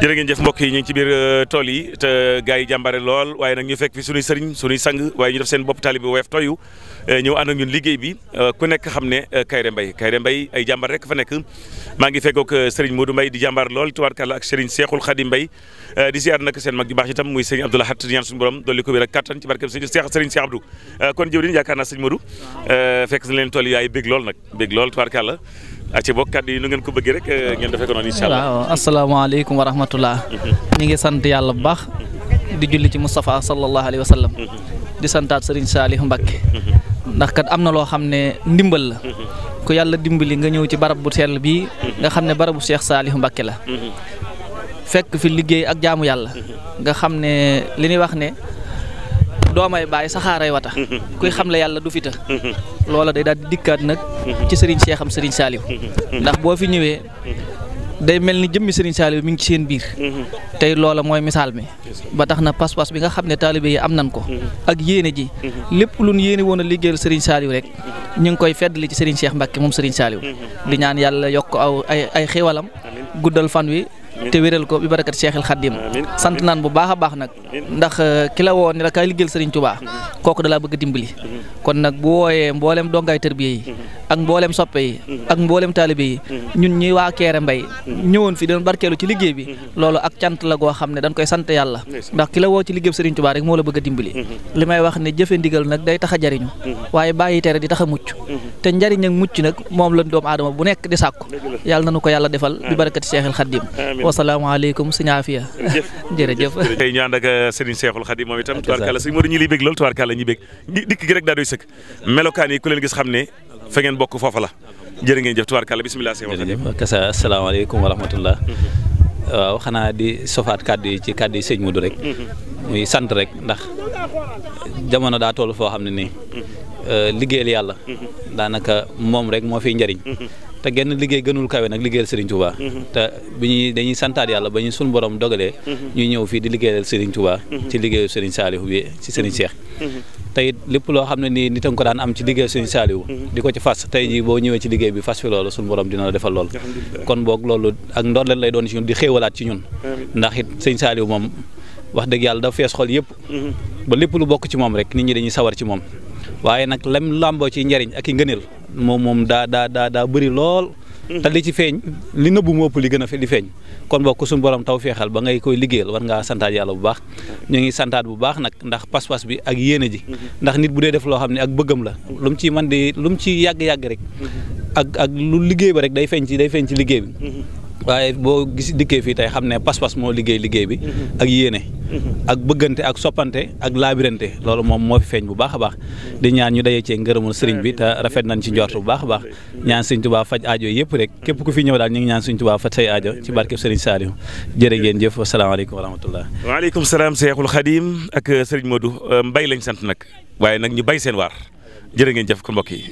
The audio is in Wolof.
jërë ngeen jëf mbokk yi ñu ngi ci biir tool yi te gars yi jàmbare lool waaye nag ñu fekk fi suñuy sëriñ suñuy sang waaye ñu def seen bopp taalibe woyof toyu ñëw ànd ak ñun liggéey bi ku nekk xam ne Kere Mbaye ay jàmbar rek fa nekk maa ngi fekkoog Serigne Modou Mbaye di jàmbar lool tubaarkàlla ak Serigne Khadim Mbaye di ziar nag seen mag ju baax itam muy Serigne Abdoulaye Hatt ñaan suñu borom dolli ko wér ak kattan ci barkeem Serigne Cheikh Abdou kon jëwriñ yaakaar naa Serigne Modou fekk na leen tool yi waaye bég lool nag bég lool tubaarkàlla ci bokk kàddu yi nu ngeen ko bëggee rek ngeen defee ko noonu incha allah. waaw asalaamaaleykum wa rahmatullah. ñu ngi sant yàlla bu baax. di julli ci Moustapha sallallahu alayhi wa sallam. di santaat Serigne Saliou Mbacké. ndax kat am na loo xam ne ndimbal la. ku yàlla dimbali nga ñëw ci barab bu sell bii. nga xam ne barabu Cheikh Saliou Mbacké la. fekk fi liggéey ak jaamu yàlla. nga xam ne li ñuy wax ne. doomay bàyyi saxaaray wata kuy xam la yàlla du fita loola day daal di dikkaat nag ci Serigne Cheikh am Serigne Saliou ndax boo fi ñëwee day mel ni jëmmi Serigne Saliou mi ngi ci seen biir tey loola mooy misaal mi ba tax na pas-pas bi nga xam ne taalibe yi am nan ko ak yéene ji lépp lu ñu yéene woon a liggéeyal Serigne Saliou rek ñu ngi koy feddali ci Serigne Cheikh Mbacké moom Serigne Saliou di ñaan yàlla yokk ay xéwalam guddal fan wi te wéral ko bi barakat Cheikhul Khadim sant naan bu baax a baax nag ndax ki la woo ni la kaay liggéeyal Serigne Touba kooku da laa bëgg dimbali kon nag bu wooyee mboolem dongaay tërbiye yi ak mboolem soppe yi ak mboolem taalibe yi ñun ñi waa Kere Mbaye ñëwoon fi doon barkeelu ci liggéey bi loolu ak cant la goo xam ne dañ koy sant yàlla ndax ki la woo ci liggéey Serigne Touba rek moo la bëgg a dimbali li may wax ne jëfe ndigal nag day tax a jariñu waaye bàyyi tere di tax a mucc te njariñ ak mucc nag moom la doomu aadama bu nekk di sàkku yàlla nanu ko yàlla defal bi barakat Cheikhul Khadim wasalaamaaleykum sëñ Afia jërëjëf tey ñu ànd ak Serigne Cheikhul Khadim moom itam tubaarkàlla Serigne Modou ñi liy bég lool tubaarkàlla ñi bég dikk gi rek daa doy sëkk melokaan yi ku leen gis xam ne fa ngeen bokk foofa la jërë ngeen jëf tubaarkàlla bisimilah kasa asalaamaaleykum wa rahmatullah waaw xanaa di sofaat kàddu yi ci kàddu yi sëñ Modou rek muy sant rek ndax jamono daa toll foo xam ne nii liggéeyal yàlla daanaka moom rek moo fiy njëriñ te genn liggéey gënul kawe nag liggéeyal Serigne Touba te dañuy santaat yàlla ba ñu suñu borom dogalee ñuy ñëw fii di liggéeyal Serigne Touba ci liggéeyu Serigne Saliou bi ci Serigne Cheikh te it lépp loo xam ne nii nit a nga ko daan am ci liggéeyu Serigne Saliou di ko ci fas tey jii boo ñëwee ci liggéey bi fas fi loolu suñu borom dina la defal loolu kon boog loolu ak ndorleen lay doon ci ñun di xéewalaat ci ñun ndax it Serigne Saliou moom wax dëgg yàlla dafa fees xol yëpp ba lépp lu bokk ci moom rek nit ñi dañuy sawar ci moom waaye nag lem làmboo ci njariñ ak i ngëneel moom daa bëri lool te li ci feeñ li nëbbu moo ëpp li gën a di feeñ kon bokk suñu borom taw feexal ba ngay koy liggéeyal war ngaa santaat yàlla bu baax ñu ngi santaat bu baax nag ndax pas-pas bi ak yéene ji ndax nit bu dee def loo xam ne ak bëggam la lu mu ci man di lu mu ci yàgg-yàgg rek ak lu liggéey ba rek day feeñ ci liggéey bi waaye boo gis dikkee fii tey xam ne pas-pas moo liggéey bi ak yéene ak bëggante ak soppante ak laabirante loolu moom moo fi feeñ bu baax a baax di ñaan ñu dayee cee ngërëmul sëriñ bi te rafet nañ ci njort bu baax a baax ñaan sëriñ Touba faj aajo yëpp rek képp ku fi ñëw daal ñu ngi ñaan sëriñ Touba faj say aajo ci barkeb sëriñ Saliou jërë ngeen jëf wasalaamaaleykum wa rahmatullah waaleykum salaam Cheikhul Khadim ak sëriñ Modou Mbaye lañ sant nag waaye nag ñu bay seen waar jërë ngeen jëf ko mbokk yi